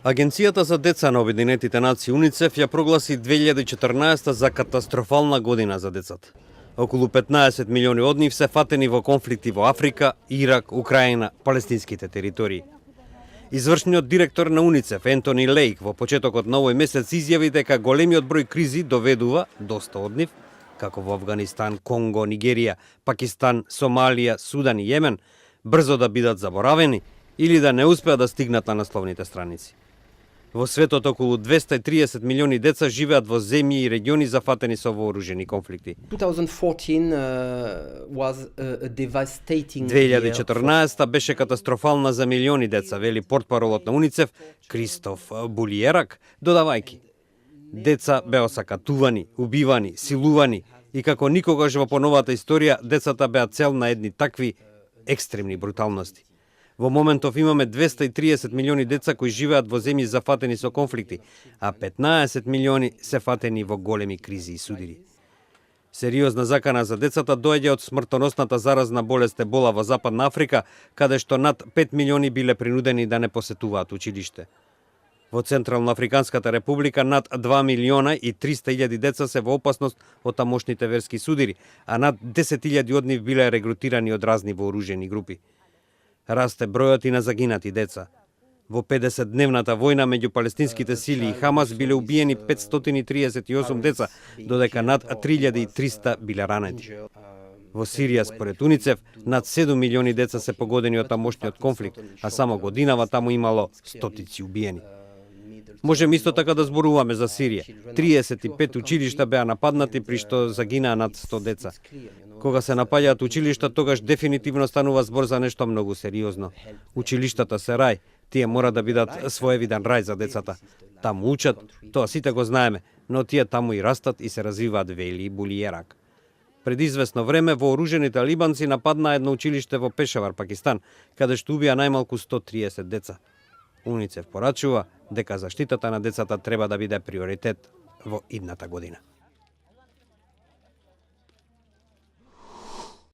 Агенцијата за деца на Обединетите нации УНИЦЕФ ја прогласи 2014 за катастрофална година за децата. Околу 15 милиони од нив се фатени во конфликти во Африка, Ирак, Украина, палестинските територии. Извршниот директор на УНИЦЕФ Ентони Лейк во почетокот на овој месец изјави дека големиот број кризи доведува, доста од нив, како во Афганистан, Конго, Нигерија, Пакистан, Сомалија, Судан и Јемен, брзо да бидат заборавени или да не успеат да стигнат на насловните страници. Во светот околу 230 милиони деца живеат во земји и региони зафатени со вооружени конфликти. 2014 беше катастрофална за милиони деца, вели портпаролот на УНИЦЕФ Кристоф Булиерак, додавајќи: деца беа осакатувани, убивани, силувани и како никогаш во поновата историја децата беа цел на едни такви екстремни бруталности. Во моментов имаме 230 милиони деца кои живеат во земји зафатени со конфликти, а 15 милиони се фатени во големи кризи и судири. Сериозна закана за децата доаѓа од смртоносната заразна болест Ебола во Западна Африка, каде што над 5 милиони биле принудени да не посетуваат училиште. Во Централно Африканската република над 2 милиона и 300 илјади деца се во опасност од тамошните верски судири, а над 10 илјади од нив биле регрутирани од разни вооружени групи. Расте бројот и на загинати деца. Во 50-дневната војна меѓу палестинските сили и Хамас биле убиени 538 деца, додека над 3300 биле ранети. Во Сирија, според УНИЦЕФ, над 7 милиони деца се погодени од тамошниот конфликт, а само годинава таму имало стотици убиени. Можеме исто така да зборуваме за Сирија. 35 училишта беа нападнати, при што загинаа над 100 деца. Кога се напаѓаат училишта, тогаш дефинитивно станува збор за нешто многу сериозно. Училиштата се рај, тие мора да бидат своевиден рај за децата. Таму учат, тоа сите го знаеме, но тие таму и растат и се развиваат, вели Булиерак. Пред известно време вооружените талибанци нападнаа едно училиште во Пешавар, Пакистан, каде што убија најмалку 130 деца. УНИЦЕФ порачува дека заштитата на децата треба да биде приоритет во идната година.